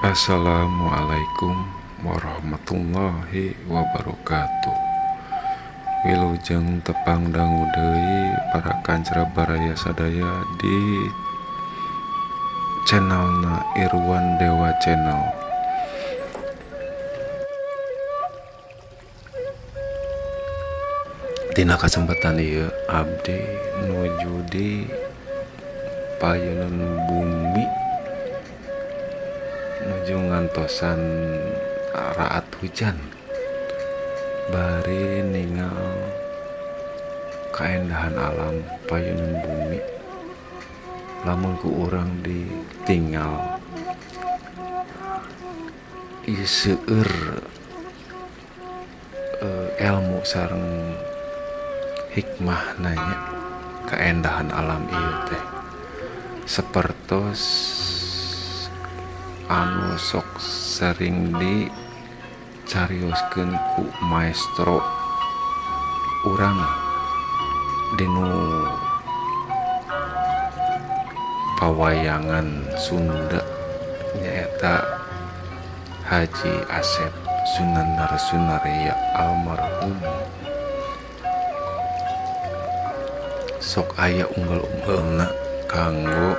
Assalamualaikum warahmatullahi wabarakatuh. Wilujeng tepang dangu deui para kancra baraya sadaya di channelna Irwan Dewa Channel. Dina kasempatan ieu abdi nuju di payunan bumi nuju ngantosan raat hujan bari ningal kaendahan alam payunan bumi. Lamun ku urang ditinggal ieu seueur ilmu sareng hikmah nanya kaendahan alam ieu teh sapertos anu sok sering dicarioskeun ku maestro urang dinu pawayangan Sunda nyaeta Haji Asep Sunandar Sunarya almarhum. Sok aya unggal-unggalna kanggo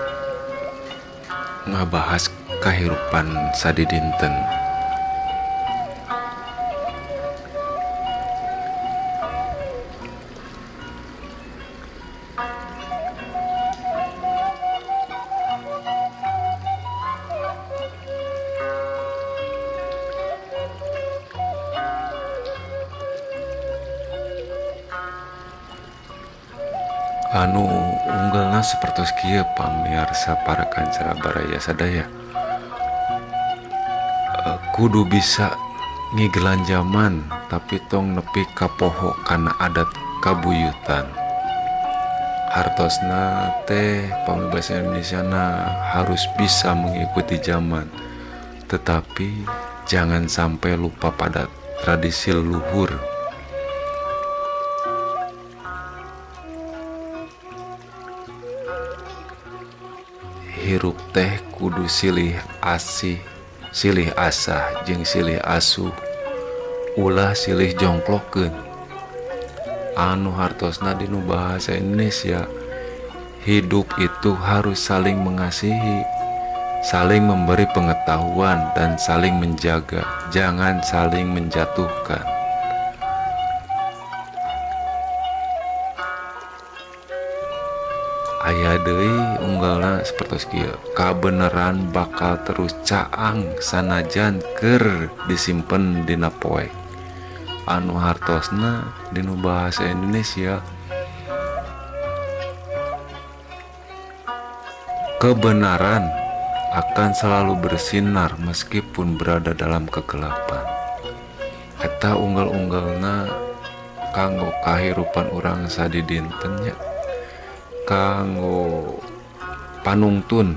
ngabahas kahirupan sadidinten. Anu unggalna sapertos kieu pamirsa para kancra baraya sadaya. Kudu bisa ngigelan jaman tapi tong nepi kapoho kana adat kabuyutan. Hartosna teh pami bahasa Indonesia na harus bisa mengikuti zaman, tetapi jangan sampai lupa pada tradisi leluhur. Hirup teh kudu silih asih, silih asah jeung silih asuh, ulah silih jongklokeun. Anu hartosna dinu bahasa Indonesia, hidup itu harus saling mengasihi, saling memberi pengetahuan dan saling menjaga, jangan saling menjatuhkan. Aya deui unggalna sapertos kieu, kabeneran bakal terus caang sanajan keur disimpen dina poek. Anu hartosna dinu bahasa Indonesia, kebenaran akan selalu bersinar meskipun berada dalam kegelapan. Eta unggal-unggalna kanggo kahirupan urang sadidinten nya, kanggo panungtun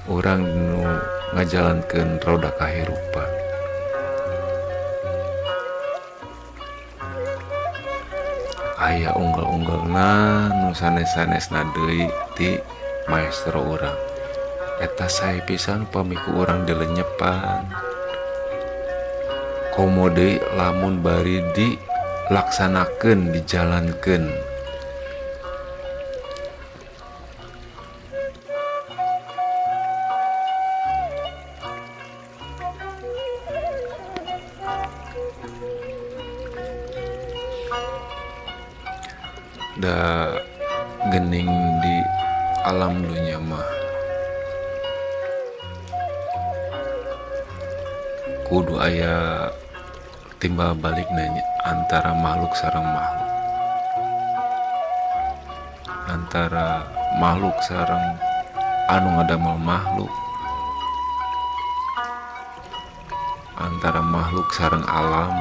urang nu ngajalankeun roda kahirupan. Aya unggal-unggalna nu sanes-sanesna deui ti maestro urang. Eta sae pisan pami ku urang dilenyepan. Komo deui lamun bari dilaksanakeun, dijalankeun. Da gening di alam dunya mah kudu aya timbal balik nanya antara makhluk sareng makhluk, antara makhluk sareng anu ngadamel makhluk, antara makhluk sareng alam.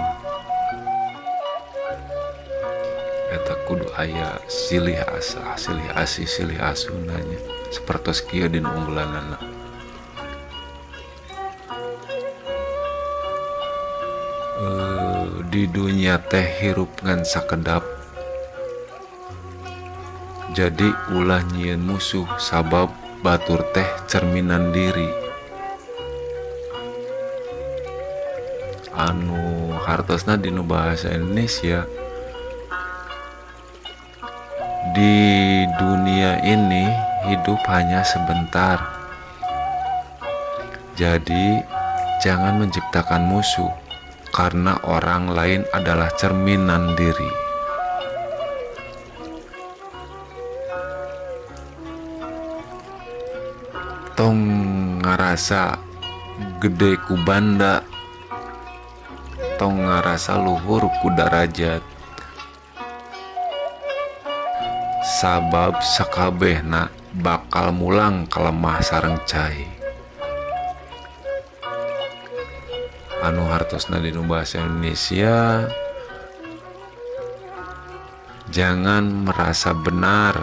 Eta kudu aya silih asah, silih asih, silih asuh nanya sapertos kieu dina unggulanana. Di dunia teh hirup ngan sakedap, jadi ulah nyieun musuh sabab batur teh cerminan diri. Anu hartosna dinu bahasa Indonesia, di dunia ini hidup hanya sebentar, jadi jangan menciptakan musuh karena orang lain adalah cerminan diri. Tong ngarasa gede ku banda, tong ngarasa luhur ku darajat, sabab sakabehna bakal mulang kalemah sareng cai. Anu hartosna dinu bahasa Indonesia, jangan merasa benar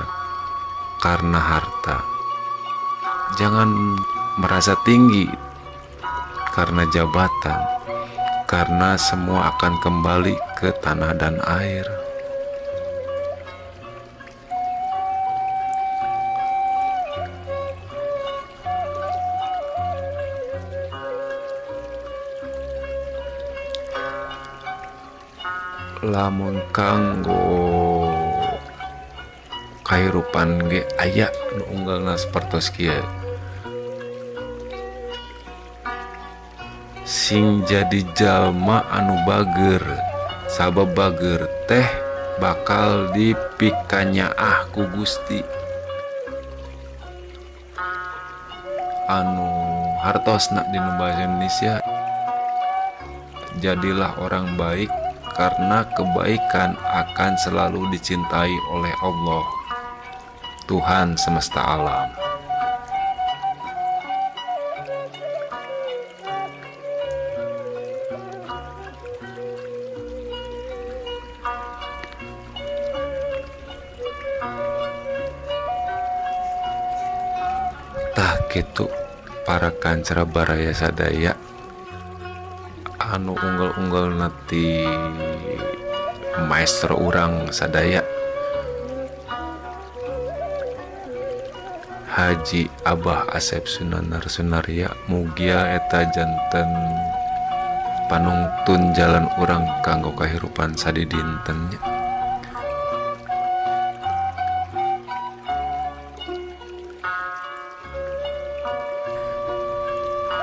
karena harta, jangan merasa tinggi karena jabatan, karena semua akan kembali ke tanah dan air. Lamun kanggo kahirupan ge aya nu unggalna sapertos kieu, sing jadi jalma anu bager, sabab bager teh bakal dipikanyaah ku Gusti. Anu hartosna dinu bahasa Indonesia, jadilah orang baik karena kebaikan akan selalu dicintai oleh Allah, Tuhan semesta alam. Tah kitu para kancra baraya sadaya anu unggal-unggal nati maestro urang sadaya Haji Abah Asep Sunanar Sunarya, mugia eta janten panungtun jalan urang kanggo kahirupan sadidinten nya.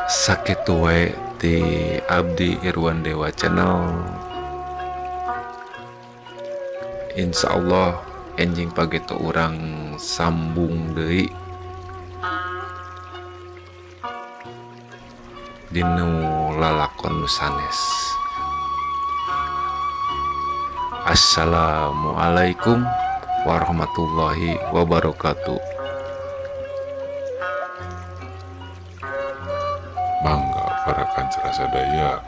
Sakitu wae ti Abdi Irwan Dewa Channel. Insyaallah enjing pageto urang sambung deui dinu lalakon nu sanes. Assalamualaikum warahmatullahi wabarakatuh. Mangga para kancra sadaya.